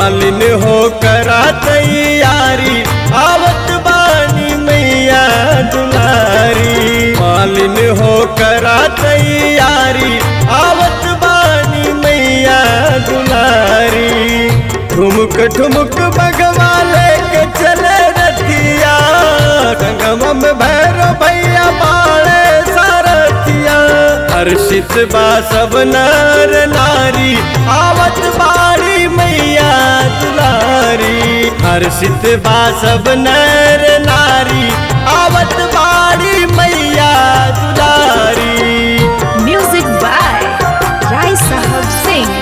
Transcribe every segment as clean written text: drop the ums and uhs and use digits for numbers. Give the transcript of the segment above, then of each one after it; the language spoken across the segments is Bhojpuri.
मालिन हो करा तैयारी, आवत बानी मैया दुलारी। मालिन हो करा तैयारी, आवत बानी मैया दुलारी। ठुमुक ठुमुक बगवा लेके चले रथिया, संगम में भैरव भैया बाड़े सारथिया। हर्षित बा सब नर नारी, आवत बाड़ी मैया दुलारी। हर्षित बा सब नर नारी, आवत बाड़ी मैया दुलारी। Music by Rai Sahab Singh.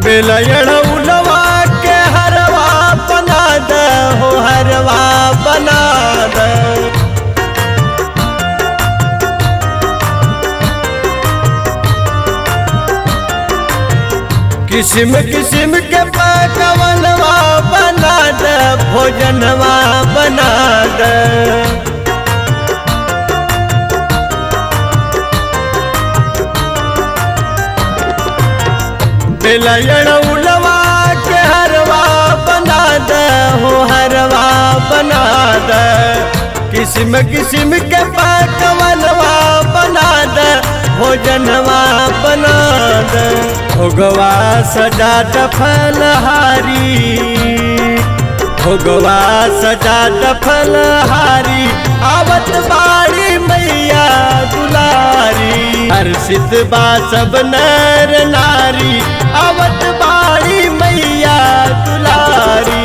बेलयण उलवा के हरवा बना द हो, हरवा बना द। किस्म किस्म के पकवनवा बना द, भोजनवा बना द। बेलयण उलवा के हरवा बना द हो, हरवा बना द। किस्म किस्म के पकवनवा बना द, भोजनवा बना द। भोगवा सजा द फलहारी, भोगवा सजा द फलहारी, आवत बाड़ी मैया दुलारी। हर्षित बा सब नर नारी, आवत बाड़ी मैया दुलारी।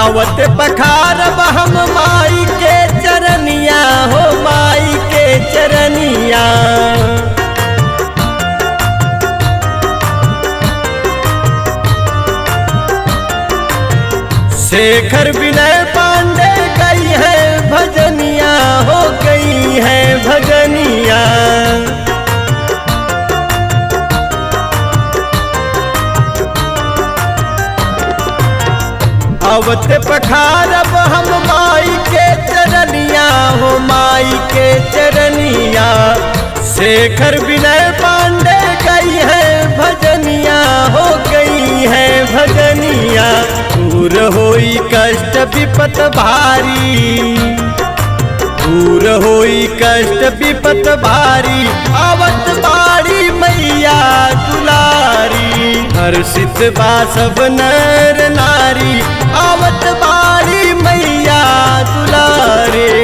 आवत पखारब हम माई के चरनिया हो, माई के चरनिया। शेखर विनय पांडे गई है भजनिया हो, गई है भजनिया। आवत पखारब हम माई के चरनिया हो, माई के चरनिया। शेखर विनय पांडे गई है भजनिया हो, गई है भजनिया। दूर होई कष्ट विपत भारी, दूर होई कष्ट विपत भारी, आवत बाड़ी मैया दुलारी। हर्षित बा सब नर नारी, आवत बाड़ी मैया दुलारी।